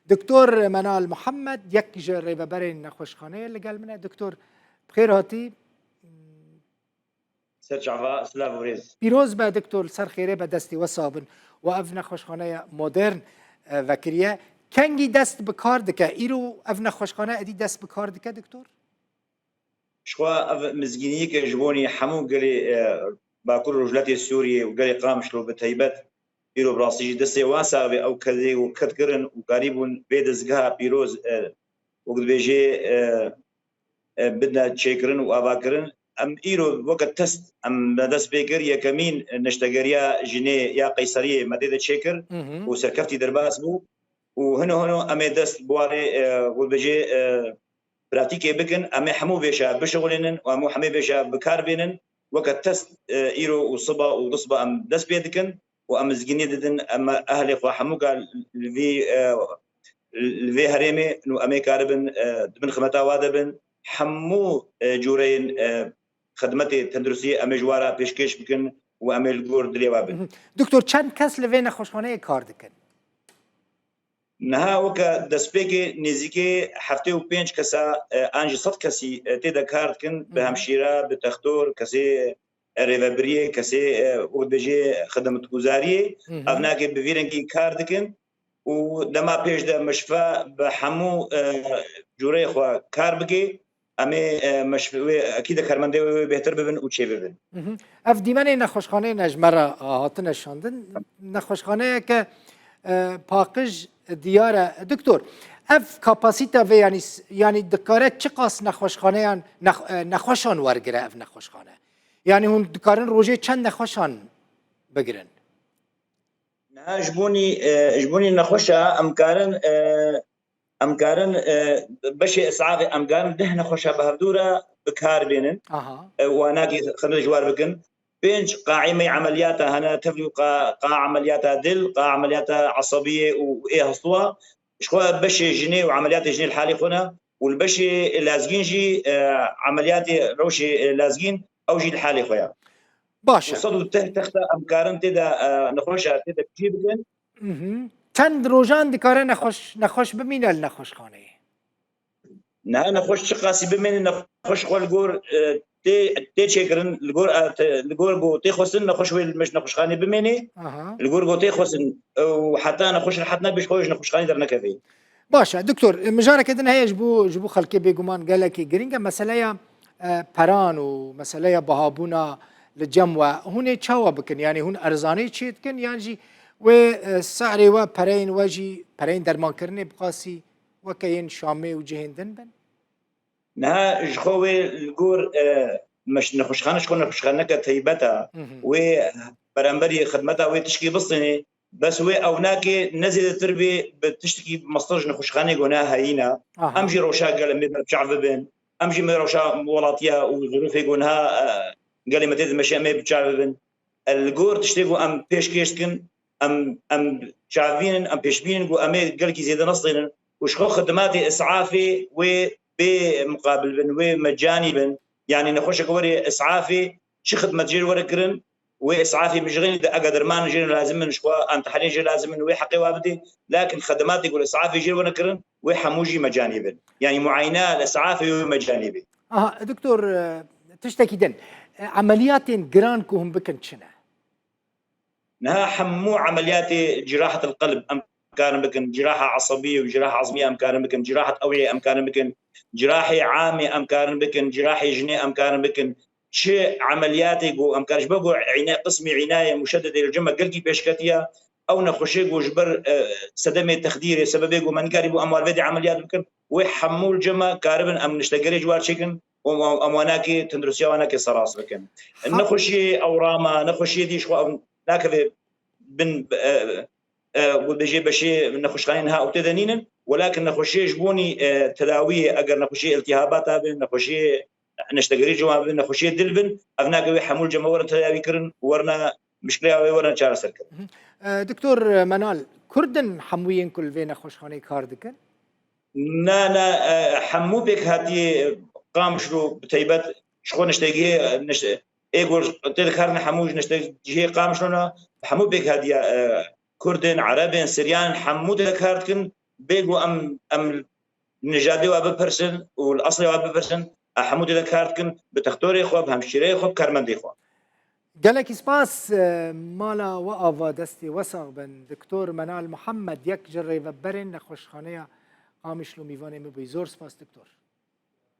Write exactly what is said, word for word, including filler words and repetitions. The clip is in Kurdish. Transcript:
Doktor Menal Muhammed, yek ji rêveberên nexweşxaneyê li gel min e. Doktor, bi xêr hatî. Ser çava, silav û rêz. Pîroz be doktor, li ser xêrê be, destê we sax bin. We ev nexweşxaneya modern, e, vekiriye. Kengî dest bi kar dike? Îro ev nexweşxane êdî dest bi kar dike, doktor? Jixwe ev mizgîniyeke ji bonî hemû gelê, e, Bakur Rojhilatê Sûriyê û gelê Qamişlo bi taybet îro bi rastî jî destê wan sax be, ew kedê û ked kirin û karîbûn vê dezgeha pîroz, e, wek dibêjê, e, e, bidine çêkirin û avakirin. Em îro weke test em me dest pê kir, yekemîn neştegeriya jinê ya Qeyseriyê me tê de çêkir Mhm. û serkeftî derbas bû û hino hino em ê dest bi warê, e, wek dibêjê, e, pratîkê bikin, em ê hemû vêşa bişixulînin û hemû hemê vêşa bi kar bênin. Weke test, e, îro û siba û du siba em dest pê dikin û em mizgînî didin, em ehlê xwe hemû ka li vî, e, li vê herêmê û em ê karibin, e, di bin xizmeta wa de bin. Hemû, e, cûreyên, e, xidmetê tenduristiyê em ê ji wa re pêşkêş bikin û em ê li gor dilê wa bin. Mhm. Doktor, çend kes li vê nexweşxaneyê kar dikin? Niha weke destpêkê nêzîkê heftê û pênc kesa, e, an jî sed kesî, e, tê de kar dikin, bi Hı hı. hemşîre, bi textor, kesê, e, rêvebiriyê, kesê, e, wek dibêjê xidmetguzariyê. Hı hı. Ev nake bi vî rengî kar dikin û dema pêş de mişfe bi hemû, e, cûreyê xwe kar bike. Em ê, e, meş-, wê, ekî de karmendê wê, wê bêhtir bibin û çê bibin. Mhm. Ev dîmenê nexweşxaneyê ne ji me re, a, hatine şandin. Nexweşxaneyeke, e, paqij diyar e. Doktor, ev kapasîta vê, yanî s-, yanî dikare çiqas nexweşxaneyan, nex-, e, nexweşan wergire ev nexweşxane? Yanî hûn dikarin rojê çend nexweşan bigirin? Niha ji bonî, e, ji bonî nexweşa em karin, e, em karin, e, beşê isafê em karin deh nexweşa bi hevdû re bi kar bênin. Aha. E, û anakî xidmet ji war bikin. Pênc qaîmey emeliyata hene, tevlî qa, qa emeliyata dil, qa emeliyata esebiyê û ê hestûa. Ji xwe beşê jinê û emeliyatê jinê li halê xwe ne û li beşê lezgîn jî, e, emeliyatê rewşê, e, lezgîn ew jî li halê xwe ye. Baş e. Û sed û deh texta em karin tê de, e, nexweşa tê de cî bikin. Mhm. Çend rojan dikare nexweş, nexweş bimîne li nexweşxaneyê? Niha nexweş çiqasî bimîne, nexweş xwe li gor, e, tê, tê çêkirin, li gor, e, te, li gor ku tê xwestin, nexweş wê li me ji nexweşxanê bimîne. Aha. Li gor ku tê xwestin, e, û heta nexweş rehet nebe, ji xwe ji nexweşxanê dernekeve. Baş e, doktor, mijareke din heye ji bo, ji bo xelkê bêguman gelekî girîng e. Meseleya, e, peran û meseleya bihabûna li cem we, hûn ê çawa bikin? Yanî hûn erzanî çê dikin yan jî wê, e, se'rê we, pereyên we jî, pereyên dermankirinê biqasî weke yên Şamê û cihên din bin? Niha ji xwe wê li gor, e, meş-, nexweşxane ji xwe nexweşxaneke teybet e. Mhm. Wê beramberî xidmeta wê tişkî bistînê. Bes wê ew nake ne zêdetir bê bi tiştekî mestir ji nexweşxanê ku ne heyîn e. Aha. Em jî rewşa gel em ê berçav bibin. Em jî me rewşa welatiya û zirûfê ku niha, e, gelê me tê dimeşe em ê bi çav bibin. E, li gor tiştê ku em pêşkêş dikin, em, em çavbînin, em pêşbînin ku em ê gelekî zêde nestînin û ji xwe xidmatê îsafê wê bê muqabil bin, wê mecanî bin. Yanî nexweşeke werê îsafê çi xidmet jê re were kirin, wê îsafê mijixînê de ege derman jê re lazim in, ji xwe an tehlîl jê lazim in, wê heqê wa bidê. Lakin xedimatê ku li îsafê jê re were kirin, wê hemû jî mecanî bin. Yanî muayene li îsafê wê mecanî be. Aha, doktor, e, tiştekî din. E, emeliyatên giran ku hûn bikin çi ne? Niha hemû emeliyatê cirahetil qelb em karin bikin, ciraha esebiyê û ciraha ezmiyê em karin bikin, cirahet ewiyê em karin bikin, cirahê amê em karin bikin, cirahê jinê em karin bikin. Çi emeliyatê ku em karin, ji bo ku îne-, qismî înayê muşededê li cem me gelkî pêşketiye, ew nexweşê ku ji ber, e, sedemê texdîrê, sebebê ku me nikarîbû em wan vê de emeliyat bikin, wê hemû li cem me karibin em niştegerê ji war çêkin û em, em wanakê tenduristiya wanakê serast bikin. Ha- Nexweşiyê ewrama, nexweşiyê dî ji xwe ew nakeve bin, e, e, û dibêje beşê nexweşxaneyên ha ew tê de nînin, welakin nexweşiyê ji bonî, e, tedawiyê, eger nexweşiyê îltîhabata bin, nexweşiyê neştegerî cem bin, nexweşiyê dil bin, ev nake wê hemû cem werin tedawî kirin, werine mişkilaya wê werin çareser kirin. Mhm. E, Doktor Menal, Kurd in hemû yên ku li vê nexweşxaneyê kar dikin? Na, na, e, hemû pêkhatiyê Qamişlo bi taybet ji xwe niştegihê, nişte-, ê ku tê dikarin hemû ji niştegihê Qamişlo ne, hemû pêkhatiya, e, Kurd in, Ereb in, Siryan in, hemû tê de kar dikin. bê ku em, em nijadê we bipirsin û li eslê we bipirsin, em hemû tê de kar dikin, bi textorê xwe, bi hemşîreyê xwe, bi karmendê xwe. Gelekî spas, e, mala we ava, destê we sax bin. Doktor Menal Muhammed, yek ji rêveberên nexweşxaneya Qamişlo, mîvanê min bûyî. Zor spas doktor.